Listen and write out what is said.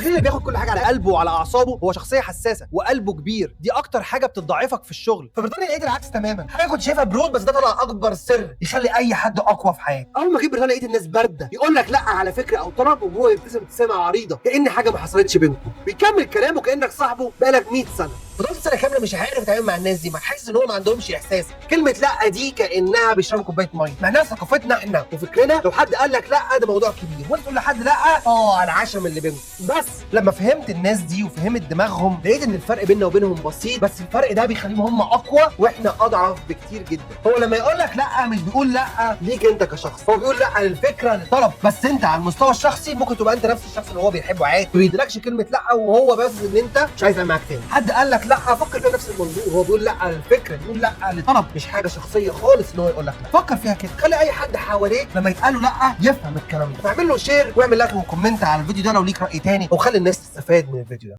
البخيل اللي بياخد كل حاجة على قلبه وعلى اعصابه هو شخصية حساسة وقلبه كبير، دي اكتر حاجة بتضعفك في الشغل. في بريطانيا لقيت العكس تماما، حاجة كنت شايفها برود بس ده طلع اكبر سر يخلي اي حد اقوى في حياته. اول ما جيت بريطانيا لقيت الناس باردة، يقول لك لا على فكرة او طلب وهو يبتسم ابتسامة عريضة كأن حاجة ما حصلتش بينكم، بيكمل كلامه كأنك صاحبه بقالك 100 سنة. فضلت سنة كاملة مش عارف اتعامل مع الناس دي، ما حاسس ان هو ما عندهمش احساس. كلمة لا دي كانها بيشربوا كوباية مية، مع انها ثقافتنا احنا وفكرنا لو حد قال لك لا ده موضوع كبير، وانت تقول لحد لا على العشم اللي بينكم. بس لما فهمت الناس دي وفهمت دماغهم لقيت ان الفرق بيننا وبينهم بسيط، بس الفرق ده بيخليهم هم اقوى واحنا اضعف بكتير جدا. هو لما يقول لك لا مش بيقول لا ليك انت كشخص، هو بيقول لا للفكرة للطلب، بس انت على المستوى الشخصي ممكن تبقى انت نفس الشخص اللي هو بيحبه عادي، ما بيديلكش كلمة لا وهو بس ان انت مش عايز معاك تاني. حد قال لك لا فكر فيها نفس المنظور، هو بيقول لا للفكرة، بيقول لا لطلب، مش حاجة شخصية خالص ان هو يقول لك لا. فكر فيها كده، خلي اي حد حواليك لما يتقال له لا يفهم الكلام ده. فاعمل له share واعمل like و comment على الفيديو ده لو ليك راي تاني، وخلي الناس تستفاد من الفيديو ده.